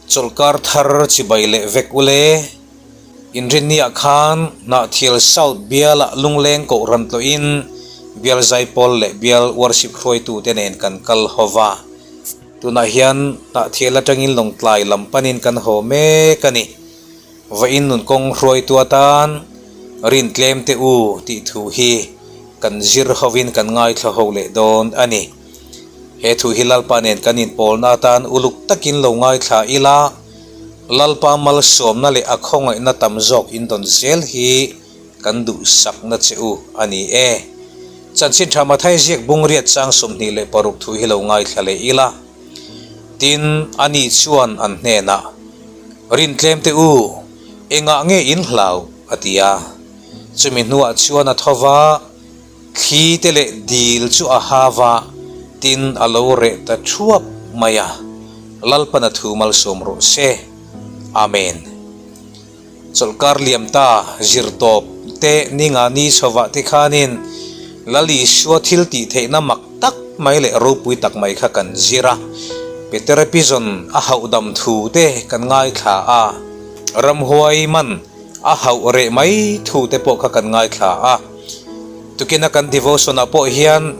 Chawlhkar thar chibai leh vek ule. Inrinniah khan Hnahthial South bialah lungleng kohhran tlawhin bial zaipawl leh bial worship hruaitute nen kan kal ho va. Tunah hian Hnahthial atangin Lawngtlai lam panin kan haw mek a ni. Vawiin nun kawng hruaitu atan rin tlem teh u tih thu hi kan zir hovin kan ngaithla ho leh dawn a ni. He thu hi Lalpa nen kan inpawlna atan uluk takin lo ngaithla ila, Lalpa malsawmna leh a khawngaihna tam zawk indawn zel hi kan duhsakna che u a ni e. Chanchin tha Mathai ziak bungriat chang 26 thu hi lo ngaithla leh ila. Tin, ani chuan an hnenah, Rin tlem teh u, engah nge in hlau? a ti a. Chumi hnuah chuan a tho va. Thli te leh dil chu a ha va, tin a lo reh ta thuap mai a, Lalpan a thu malsawm rawh se. Amen. Chawlhkar liam ta zir tawp te ninga ni chhovah te khanin Lal Isua thil tih theihna mak tak mai leh ropui tak mai kha kan zir a, Petera pizawn a hauhdam thu te kan ngaithla a, ramhuai man a hauh reh mai thu te pawh kha kan ngaithla a. Tukina kan devotion ah pawh hian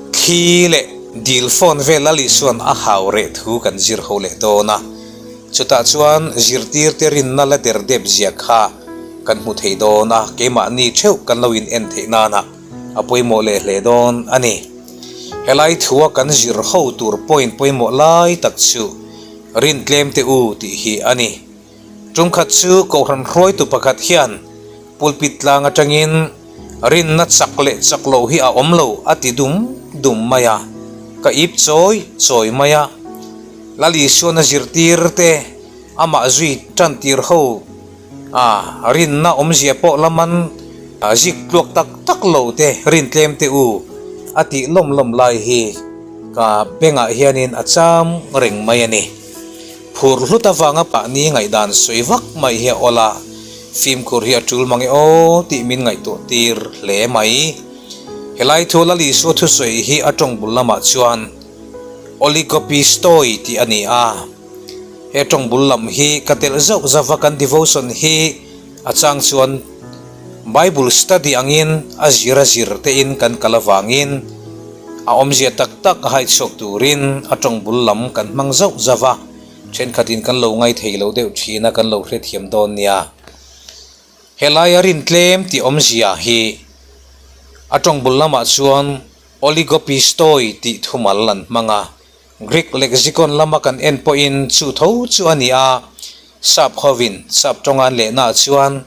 thli leh dil phone vel a Lisuan a hau reh thu kan zir ho leh dawn a, chutah chuan zirtirte rinna la der dep zia kha kan hmu thei dawn a, keimahni theuh kan lo in en theih nana a pawimawh leh hle dawn a ni. Helai thua kan zir ho tur point pawimawh lai tak chu rin tlem teh u tih hi a ni. Tumkhat chu Kohhran hruaitu pakhat hian pulpit tlang atangin rinna chak leh chak loh hi a awm lo a ti dum dum mai a, ka ip chawi chawi mai a. Lal Isuana zirtir te amah zui tan tir ho a rinna awmzia pawh laman zik tluak tak tak lo te rin tlem te u a tih lawm lawm lai hi ka bengah hianin a cham reng mai a ni. Phur hlut avanga pahni ngaihdan sawi vak mai hi a awl a, fimkhur hi a tul mang e aw tih min ngaihtuah tir hle mai. Helai thu Lal Isua thusawi hi a tawng bul lamah chuan Oligopistoi tih a ni a. He tawng bul lam hi ka telh zauh zauh va kan devotion hi a chang chuan Bible study angin a zir a zir tein kan kal avangin a awmzia tak tak a haichhuak turin a tawng bul lam kan hmang zauh zauh a, thenkhatin kan lo ngai thei lo deuh thin a kan lo hrethiam dawn nia. Helaia rin tlem tih awmzia hi a tawng bul lamah chuan oligopistoi tih thumal an hmang a, Greek lexicon lama kan en pawhin chu tho chu a ni a, sap hovin sap tawnga an lehnaah chuan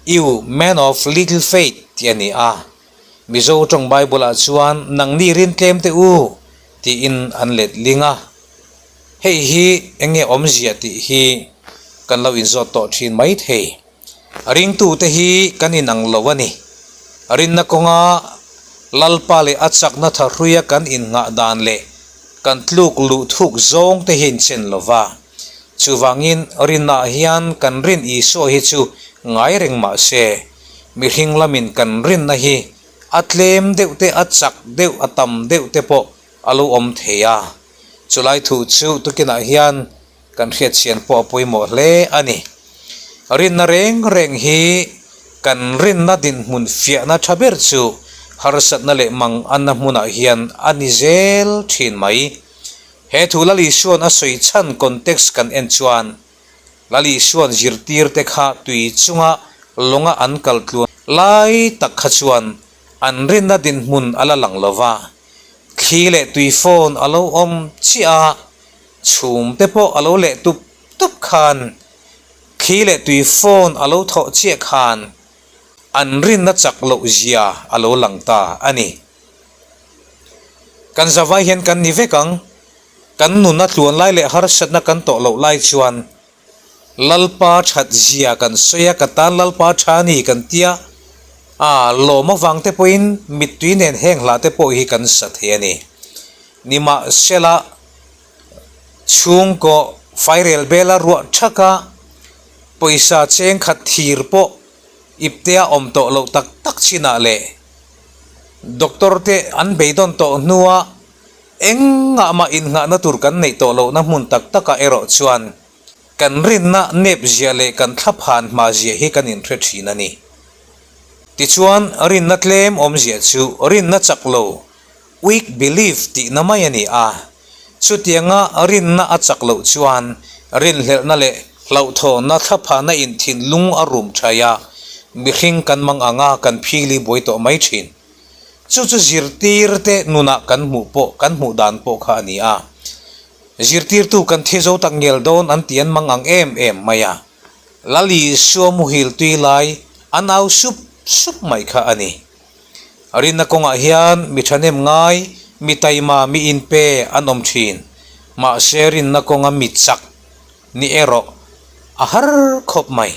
You man of little faith tih a ni a, Mizo tawng Bible-ah chuan nangni rin tlem teh u tiin an let ling a, hei hi eng nge awmzia tih hi kan lo inzawt tawh thin maithei. Ringtute hi kan inang lo a ni. Rinna kawnga Lalpa leh a chakna thahruia kan innghah dan leh kan tluk luh thuk zawng te hi a inchen lo va. Chuvangin rinnaah hian kan rin Isua hi chu ngai reng mah se, mihring lamin kan rinna hi a tlem deuh te, a chak deuh, a tam deuh te pawh a lo awm thei a. Chulai thu chu tukinah hian Kan hriatchian pawh a pawimawh hle a ni. Rinna reng reng hi kan rinna dinhmun fiahna tha ber chu harsatna leh mang anna hmunah hian a ni zel thin mai. He thu Lal Isuan a sawi chhan context kan en chuan Lal Isuan zirtirte kha tui chunga lawnga an kal tluan lai tak kha chuan an rinna dinhmun a la lang lova, thli leh tui phone a lo awm chiah a, Chhum te pawh a lo leh tup tup khan, thli leh tui phone a lo thawh chiah khan an rinna chak loh zia a lo lang ta a ni. Kan zavai hian kan ni vek ang, kan nuna tluan lai leh harsatna kan tawh loh lai chuan Lalpa that zia kan sawi a, ka tan Lalpa tha a ni kan tia, a lawm avang te pawhin mittui nen heng hlah te pawh hi kan sa thei a ni. Nimahsela chhungkaw fairel bela ruah thaka pawisa cheng khat thir pawh iptea awm tawh loh tak tak chinah leh doctor te an beidawn tawh hnua engah mah innghahna tur kan neih tawh lohna hmun tak takah erawh chuan. Kan rinna nep zia leh kan thlaphan hma zia hi kan inhre thin a ni. Tichuan, rinna tlem awmzia chu rinna chak lo, weak belief, tihna mai a ni a. Chutianga rinna a chak loh chuan rinhlelhna leh hlauhthawnna thlaphana in thinlung a rum thai a, mihring kan mang anga kan phili buai tawh mai thin. Chu chu zirtirte nunah kan hmuh pawh kan hmuh dan pawh kha a ni a. Zirtirtu kan thi zo tak ngial dawn an ti an mang ang em em mai a, Lal Isua muhil tui lai an au sup sup mai kha a ni. Rinna kawngah hian mi thahnem ngai, mi taima, mi inpe an awm thin. Mahse rinna kawnga mi chak ni erawh a har khawp mai.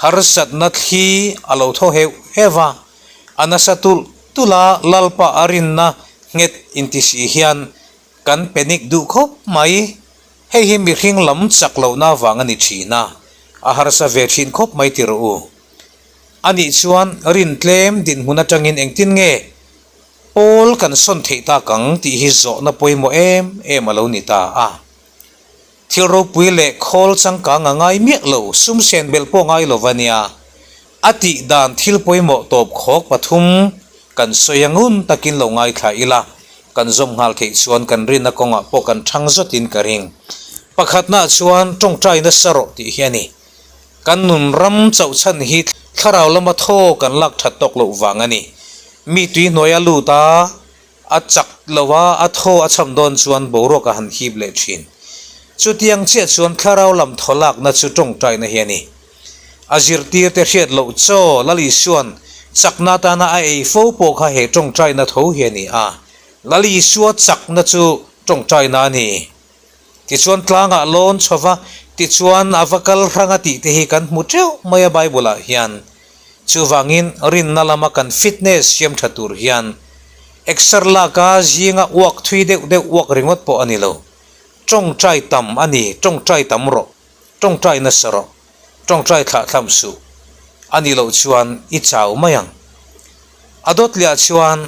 Harsatna thli a lo thaw heuh heuh a, a nasa tulh tulh a Lalpa a rinna nghet inti si hian Kan panic duh khawp mai. Hei hi mihring lam chak lohna vang a ni thin a, a harsa ve thin khawp mai ti rawh u. A nih chuan rin tlem dinhmun atangin engtin nge pawl kan sawn theih tak ang tih hi zawhna pawimawh em em a lo ni ta a. Thil ropui leh khawl changkang a ngai miah lo, sum sen belh pawh ngai lo va nia. A tih dan thil pawimawh tawp khawk pathum kan sawi a ngun takin lo ngaithla ila, kan zawm nghal theih chuan kan rinna kawngah pawh kan thang zawtin ka ring. Pakhatnaah chuan tawngtai nasa rawh tih hi a ni. Kan nun ram chauh chhan hi thlarau lama thaw kan lak that tawk loh vang a ni. Mi tui hnuaia lut a. A chak lo a, a thaw a cham dawn chuan boruak a han hip leh thin. Chutiang chiah chuan thlarau lam thaw lakna chu tawngtaina hi a ni. A zirtirte hriat loh chaw Lal Isua'n chakna atana a ei fo pawh kha he tawngtaina tho hi a ni a. Lal Isua chakna chu tawngtaina a ni. Tichuan tlangah lawn chho va, tichuan a va kal hrang a tih te hi kan hmu teuh mai a Bible ah hian. Chuvangin rinna lama kan fitness siam tha tur hian exer laka zinga uak thui deuh deuh uak ringawt pawh a ni lo. Tawngtai tam a ni, tawngtai tam rawh, tawngtai nasa rawh, tawngtai thlah thlam suh. A nih loh chuan i chau mai ang. A dawt leh ah chuan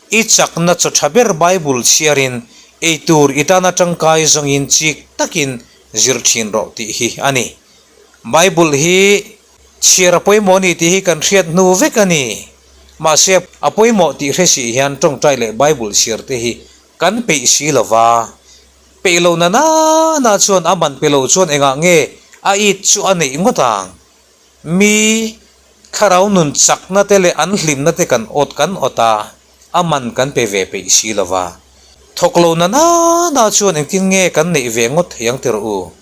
I chakna chaw tha ber Bible chhiarin ei tur i tana tangkai zawngin chik takin zir thin rawh tih hi a ni. Bible hi chhiar a pawimawh a ni tih hi kan hriat hnu vek a ni. Mahse a pawimawh tih hre si hian tawngtai leh Bible chhiar te hi kan peih si lo va. Peih lo na nana chuan a man pe lo chuan engah nge a it chu a neih ngawt ang? Mi thlarau nun chakna te leh an hlimna te kan awt kan awt a, a man kan pe ve peih si lo va. Thawk lo na na na chuan engtin nge kan neih ve ngawt thei ang tirh u?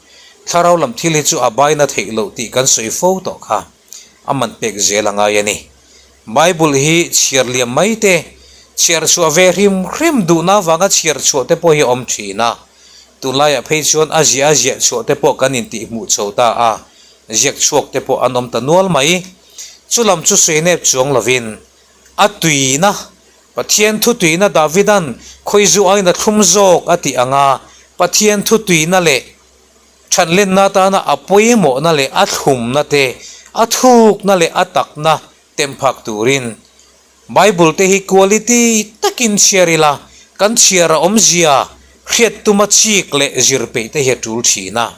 Thlarau lam thil hi chu a baina theih loh tih kan sawi fo tawh kha. A man pek zel a ngai a ni. Bible hi chhiar liam mai te, chhiar chhuah ve hrim hrim duhna avanga chhiar chhuah te pawh hi a awm thin a. Tunlaiah phei chuan a ziah a ziah chhuah te pawh kan intihhmuh chho ta a. Ziak chhuak te pawh an awm ta nual mai. Chu lam chu sawi nep chuang lovin a tuina, Pathian thu tuina Davidan khawizu aiin a thlum zawk a tih anga Pathian thu tuina leh thanlenna atana a pawimawhna leh a thlumna te, a thukna leh a takna tem phak turin Bible te hi quality takin chhiar ila, kan chhiar a awmzia hriat tuma chik leh zir peih te hi a tul thin a.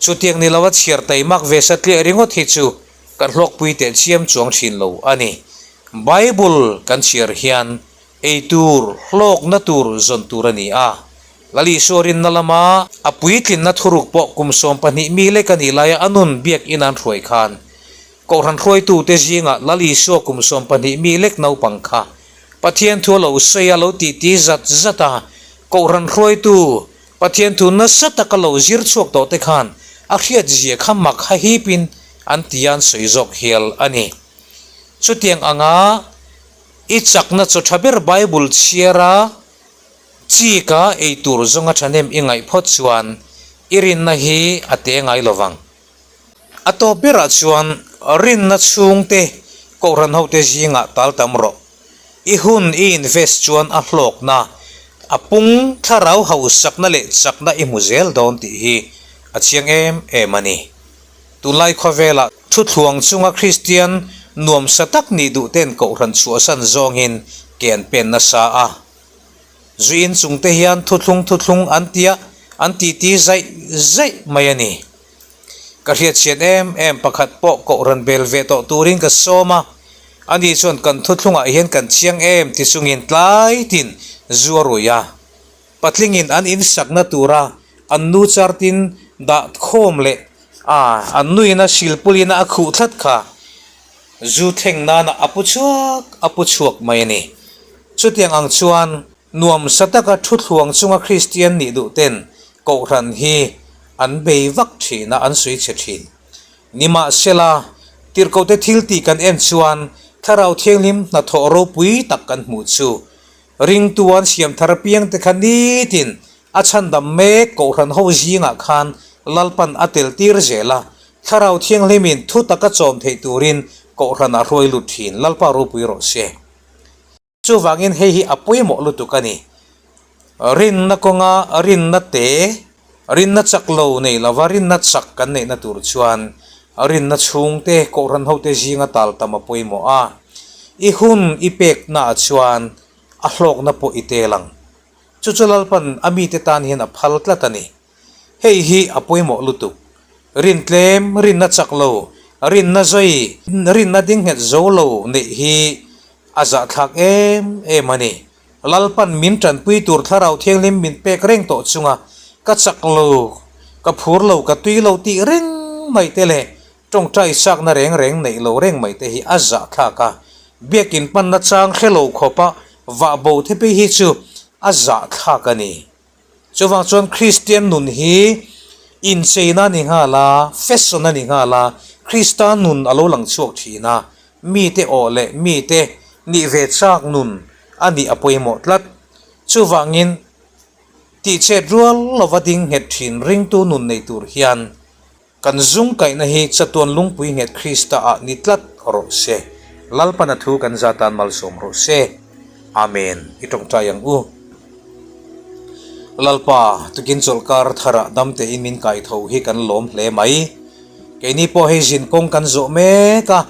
Chutiang ni lova chhiar taimak ve satliah ringawt hi chu kan hlawkpui teh chiam chuang thin lo a ni. Bible kan chhiar hian ei tur, hlawkna tur zawn tur a ni a. Lal Isua rinna lama a puitlinna thuruk pawh kum 12 mi lek a nih laia a nun biakinn an hruai khan Kohhran hruaitute zingah Lal Isua kum 12 mi lek naupang kha Pathian thu a lo sawi a lo titi zat zat a, Kohhran hruaitu Pathian thu nasa taka lo zir chhuak tawh te khan a hriat zia kha mak ha hipin an ti a an sawi zawk hial a ni. Chutiang anga i chakna chaw tha ber Bible chhiara chika ei tur zawnga thahnem i ngaih phawt chuan i rinna hi a te ngai lovang. A tawp berah chuan rinna chhungte Kohhran hote zingah tal tam rawh. I hun i invest chuan a hlawkna, a pung thlarau hausakna leh chakna i hmu zel dawn tih hi a chiang em em a ni. Tunlai khawvelah thuthluang chunga Kristian nuamsa tak nih duhten Kohhran chhuahsan zawngin ke an pen nasa a. Zuin chungte hian thuthlung thuthlung an tia an titi zaih zaih mai a ni. Ka hriatchhiat em em pakhat pawh kohhran bel ve tawh turin ka sawm a, ani chuan kan thuthlungah hian kan chiang em ti chungin tlai tin zu a rui a. Patlingin an insakna tura an nu chartin dah khawm leh a, an nuina silpulina a khuh tlat kha zu thleng nana a pu chhuak a pu chhuak mai a ni. Chutiang ang chuan nuamsa taka thuthluang chunga Kristian nih duh ten Kohhran hi an bei vak thin a, an sawi chhe thin. Nimahsela, tirhkohte thil tih kan en chuan Thlarau Thianghlim hnathawh ropui tak kan hmuh chu. Ringtu an siam thar apiang te kha nitin a chhandam mek Kohhran ho zingah khan Lalpan a tel tir zel a, Thlarau Thianghlimin thu taka chawm theih turin Kohhran a hruai lut thin. Lalpa ropui rawh se. Chuvangin hei hi a pawimawh lutuk a ni. Rinna kawnga rinna te, rinna chak lo nei lova rinna chak kan neihna tur chuan rinna chhungte, kohhran hote zinga tal tam a pawimawh a. I hun i peknaah chuan a hlawkna pawh i tel ang. Chu chu Lalpan a mite tan hian a phal tlat a ni. Hei hi a pawimawh lutuk. Rin tlem, rinna chak lo, rinna zawi, rinna ding nghet zo lo neih hi a zahthlak em em a ni. Lalpan min tanpui tur Thlarau Thianghlim min pek reng tawh chunga ka chak lo, ka phur lo, ka tui lo tih reng mai te leh tawngtai sakna reng reng neih lo reng mai te hi a zahthlak a. Biakin panna chang hre lo khawpa vah bo te phei hi chu a zahthlak a ni. Chuvang chuan Kristian nun hi incheina a ni nghal a, fashion a ni nghal a, Krista nun a lo lang chhuak thin a, mite awh leh mite nih ve chak nun a nih a pawimawh tlat. Chuvangin tihchet rual lova ding nghet thin ringtu nun nei tur hian, Kan zung kaihna hi chatuan lungpui nghet Krista ah ni tlat rawh se. Lalpan a thu kan za tan malsawm rawh se. Amen. I tawngtai ang u. Lalpa, tukin chawlhkar tharah dam tein min kai tho hi kan lawm hle mai. Keini pawh hei zin kawng kan zawh mek a,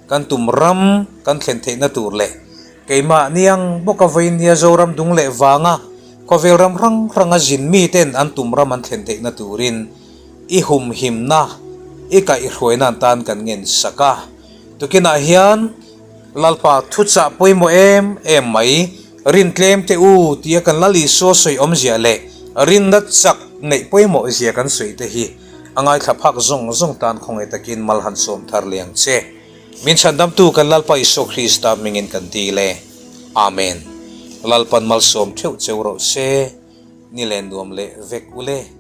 kan tum ram kan thlen theihna tur leh keimah niang bawka vawinia Zoram dung leh vanga khawvel ram hrang hranga zin miten an tum ram an thlen theihna turin I humhimna i kaihhruaina an tan kan ngen sak a. Tukinah hian Lalpa thuchah pawimawh em em mai, rin tlem teh u tia kan Lal Isua sawi awmzia leh rinna chak neih pawimawh zia kan sawi te hi a ngaithla phak zawng zawng tan khawngaih takin mal han sawm thar leh ang che. Min chhandamtu kan Lalpa Isua Krista hmingin kan dil e. Amen. Lalpan malsawm theuh cheu rawh se. Ni len nuam leh vek u le.